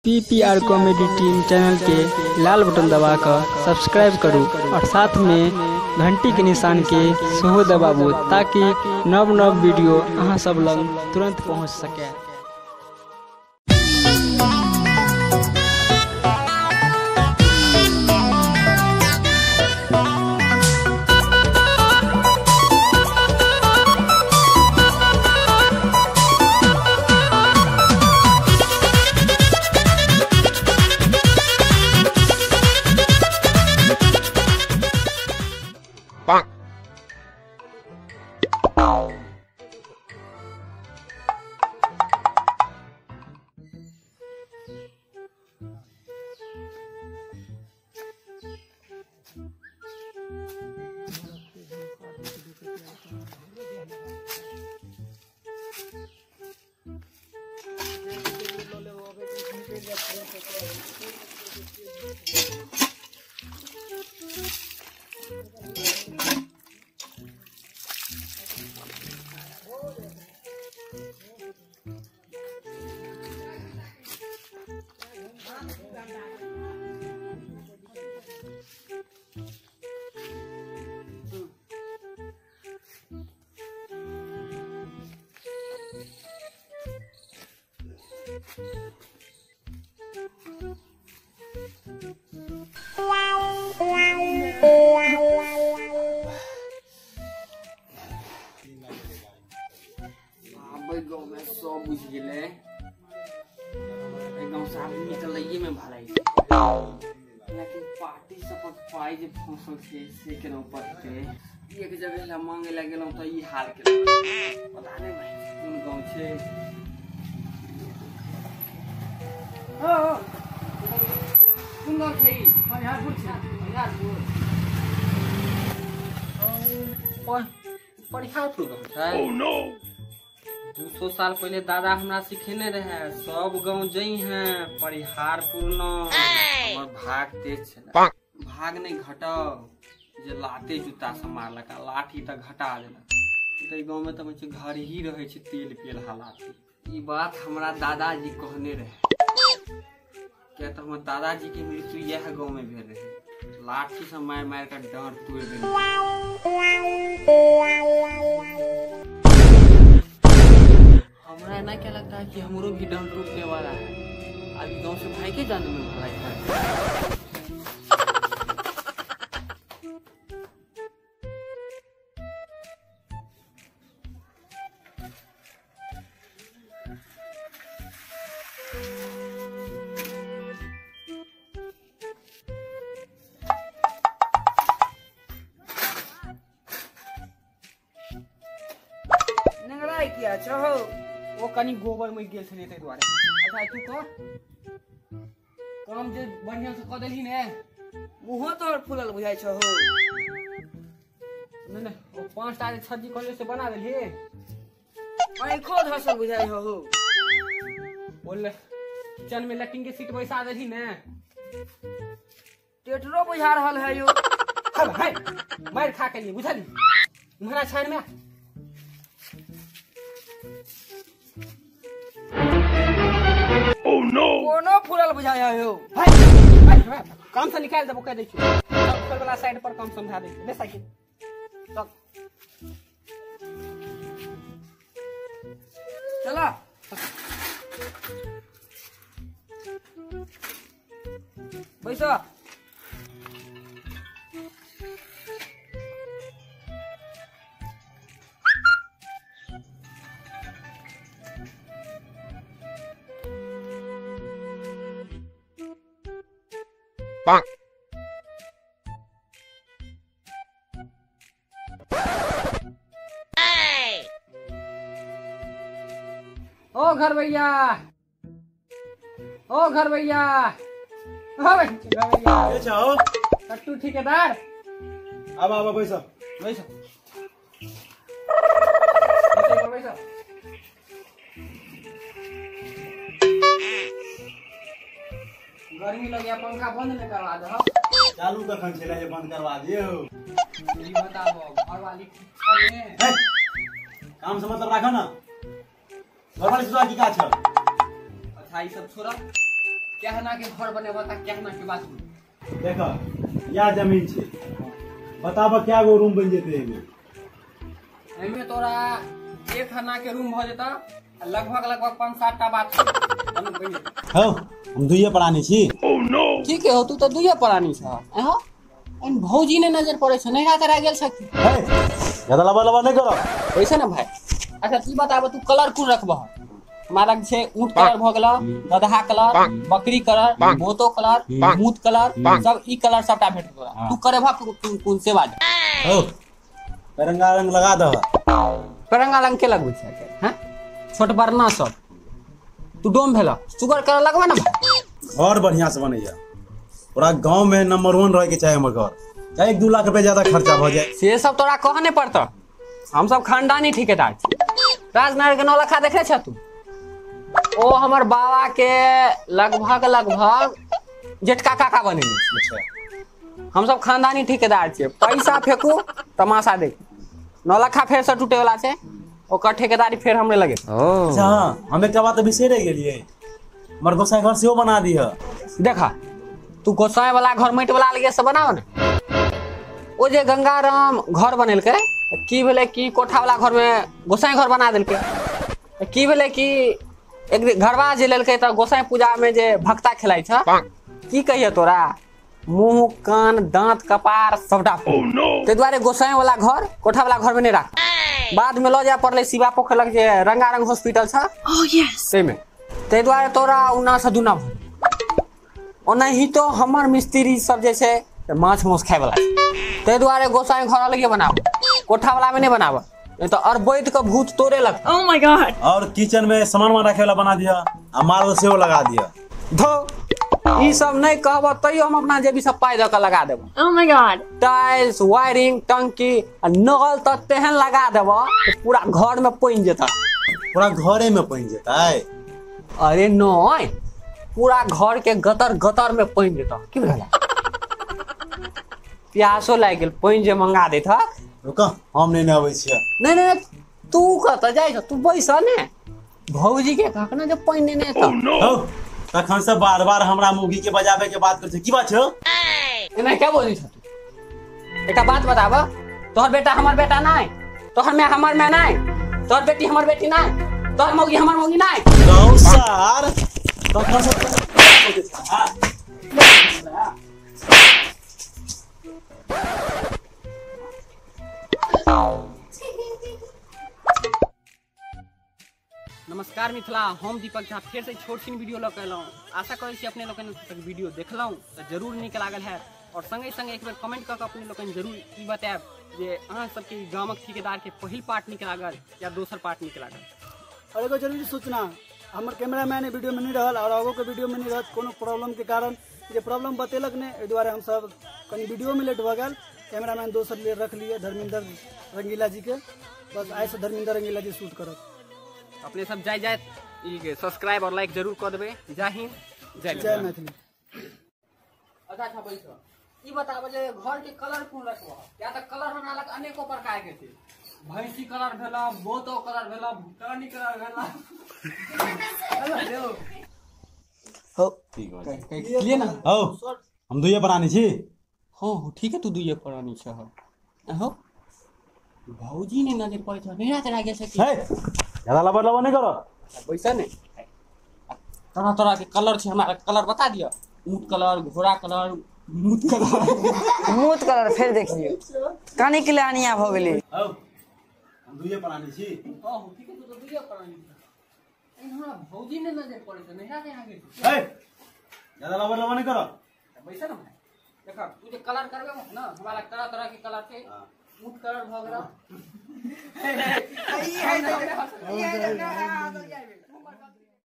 PPR comedy team channel के लाल button दबाकर subscribe करू और साथ में घंटी के निशान के सेहो दबाबू ताकि नव नव वीडियो अहाँ सब लग तुरंत पहुंच सके। गाँव में सब बुझ गए, गाँव से आदमी निकलैये में भलाई, लेकिन पार्टी सब पाई जे फसल से केना पड़ते। एक जगह ला मांगे ला गेलहुँ तो ई हाल के पता नहीं भाई कोन गाँव छे। कोन गाँव छे? परिहारपुर छे। परिहारपुर, परिहारपुर गाँव छै। ओह नो, 200 साल पहले दादा हमरा सिखेने रहे, सब गाँव जई हैं परिहारपुर न। हमर भाग तेज छे, भाग नहीं घटल जे लाते जूता से मारलक, लाठी तऽ घटा देलक। तऽ गाँव में तऽ घर ही रहे छे तेल पेल हालात। ई बात हमरा दादाजी कहने रहे, क्या तऽ हमर दादाजी के मृत्यु यह गाँव में भेल रहे, लाठी से मारि मारि के डाँट तोड़ि देने। हमरा एना क्या लगता है कि हमरो भी डंड टूटने वाला है। अभी गांव से भाई के जाने में भलाई है। नंगराई किया छहो? ओ कनी गोबर में गेल छलै ताहि दुआरे। अच्छा तू कह काम जे बढ़िया से कऽ देलही ने? मुँहो तोहर फूलल बुझाइ छहो। नहि नहि, ओ 5टा जे छज्जी कहलियै से बना देलही? आँखो धसल बुझाइ हहो। बोल किचन में लैट्रिन के सीट बैसा देलही ने? टेटरो बुझा रहल है यो। है मारि खा के लिए बुझली उम्हरा छानि में। Oh no! कोनो फूलल बुझाय हो। भाई काम से निकाल देबो, कह दै छी। ऊपर वाला साइड पर काम समझा दै छी। ले साइकिल चल चला। बैसो। ओ घर भैया, ओ घर भैया, ओ घर भैया। के छौ? कट्टू ठेकेदार। आब आब बैसो बैसो बैसो। गर्मी लग गया, पंखा बंद नहीं करवा दो। चालू कखन छलै जे बंद करवा दियौ? ई बताबो घरवाली ठीक छलै? काम से मतलब राखो ना। घरवाली से की काज छौ? अच्छा ई सब छोड़ा, केहना के घर बनेबा त केहना के बाथरूम। देख या जमीन छै, बताब क्या गो रूम बन जेते एमे? एमे तोरा एक हना के रूम भ जेता, लगभग लगभग 5-7 टा बाथरूम बन जेता। हौ हम दुइये प्राणी छी। Oh no. ठीक है हो, तू त दुइये प्राणी छ। हौ एन भौजी ने नजर पड़े छ, नैहरा तरा गेल छ की? हे ज्यादा लबा लबा नहीं करो वैसे ना भाई। अच्छा तू बताब तू कलर कोन रखबह? हमारा छै ऊंट कलर भ गेल, गदहा कलर, बकरी कलर, बोतो कलर, मूत कलर, सब ई कलर सबटा भेट तोरा। तू करेबह कोन से बाज? हौ रंगा रंग लगा दह। रंगा रंग के लगबै छै हां? छोट बरना सब तू डोम भेल, सुगर कलर लगबे ना। घर बढ़िया से बनैया, पूरा गांव में नंबर 1 रहे के चाहे हमर घर, चाहे 1-2 लाख रुपया ज्यादा खर्चा भ जाए। से सब तोरा कह नहीं पड़ता, हम सब खानदानी ठेकेदार छी। राजनगर के 9 लखा देखे छ तू? ओ हमर बाबा के लगभग लगभग जेठका काका बनेने छै। हम सब खानदानी ठेकेदार छियै, पैसा फेकू तमाशा देखू। 9 लखा फेर से टूटे वाला छै, ओकर ठेकेदारी फेर हमरे लगे। अच्छा हाँ, हम एकटा बात बिसरि गेलियै, हमर गोसाई घर सेहो बना दिह। देखा तू गोसाई वाला घर माटि वाला लगे से बनाओ ने। ओ जे गंगाराम घर बनेलकै की भेलै कि कोठा वाला घर में गोसाई घर बना देलकै। की भेलै कि एक दिन घरवा जे लेलकै तऽ गोसाई पूजा में जे भक्ता खेलाइ छ, की कहिए तोरा मुंह कान दांत कपार सबटा। ताहि दुआरे गोसाई वाला घर कोठा वाला घर में नहीं राख। बाद में लऽ जाय पड़लै शिवा पोखर लग जे रंगारंग हॉस्पिटल छ ताहिमे। ताहि दुआरे तोरा उना से दूना भऽ। ओनाही तो हमर मिस्त्री सब जे छै माछ मांस खाय वाला छै, ताहि दुआरे गोसाई घर अलगे बनाब, कोठा वाला में नहीं बनाब, नहीं तो अरबैत के भूत तोरे लगता। Oh my God. और किचन में सामान वामान रखे वाला बना दिया, आ मार्बल सेहो लगा दिया। धो ई सब नहीं कहब तैयो हम अपना जेबी सब पाई दऽ के लगा देब। Oh my God. Tiles, wiring, टंकी आ नल तऽ तेहन लगा देब पूरा घर में पानि जेता। पूरा घरे में पानि जेतै? अरे नहीं, पूरा घर के गतर गतर में पानि जेता। की भेला? प्यासो लागि गेल, पानि जे मंगा देत। रुक हम नहीं अबै छियै। नहीं नहीं तू कतऽ जाइ छ? तू बैस ने, भौजी के कहक ने जे पानि नेने एतऽ। हौ तखन से बार बार हमरा मुगी के बजाबे के बात कर छै, की बात छौ? एना क्या बोलै छ तू? एकटा बात बताब, तोहर बेटा हमर बेटा नहीं, तोहर my हमर my नहीं, तोहर बेटी हमर बेटी नहीं, तोहर मौगी हमर मौगी नहीं। गौ सार तखन से नमस्कार मिथिला, हम दीपक झा फेर से छोट छिन वीडियो लऽ के अयलहुँ। आशा करै छी अपने लोकनि तक वीडियो देखलहुँ तऽ जरूर नीक लागल हैत, और संगे संगे एक बेर कमेंट कऽ के अपने लोकनि जरूर ई बतायब जे अहाँ सबके ई गामक ठेकेदार के पहिल पार्ट नीक लागल या दोसर पार्ट नीक लागल। और एगो जरूरी सूचना, हमर कैमरामैन वीडियो में नहीं रहल और आगो के वीडियो में नहीं रहत कोनो प्रॉब्लम के कारण, जे प्रॉब्लम बतेलक नहीं, एहि दुआरे हमसब कनि वीडियो में लेट भऽ गेल। कैमरामैन दोसर ले रख लिए धर्मेंद्र रंगीला जी के, बस आइ से धर्मेंद्र रंगीला जी शूट करत। अपने सब जाय जाय सब्सक्राइब और लाइक जरूर कर देबै। जय हिंद, जय जय मैथिली। अच्छा अच्छा बैठ, ई बताब जे घर के कलर कोन रखबह? या तऽ कलर हमरा लग अनेको प्रकार के छै, भैंसी कलर भेला, बोतो कलर भेला, भूटानी कलर भेला। हौ ठीक हो ना? हौ हम दुइये प्राणी छी। हँ हो ठीक है, तू दुइये प्राणी छ। हौ भौजी ने नजर पड़ै छ, नैहरा चला गेल छ की? हे ज्यादा लबड़ लबड़ नहीं करो। बैसा ने, तरह तरह के कलर छै, हमरा कलर बता दिअ। ऊँट कलर, घोड़ा कलर, मूत कलर। मूत कलर फेर देख लियौ, कनिक ले अनिया भऽ गेलै। हौ हम दुइये प्राणी छी। हँ हो ठीक है, तू तऽ दुइये प्राणी छ। हमरा भौजी ने नजर पड़ै छ, नैहरा के आगे। हे ज्यादा लबड़ लबड़ नहीं करो। बैसा ने भाई, देख तू जे कलर करबे न, हमरा लग तरह तरह के कलर छै। ऊँट कलर भऽ गेल। ई है।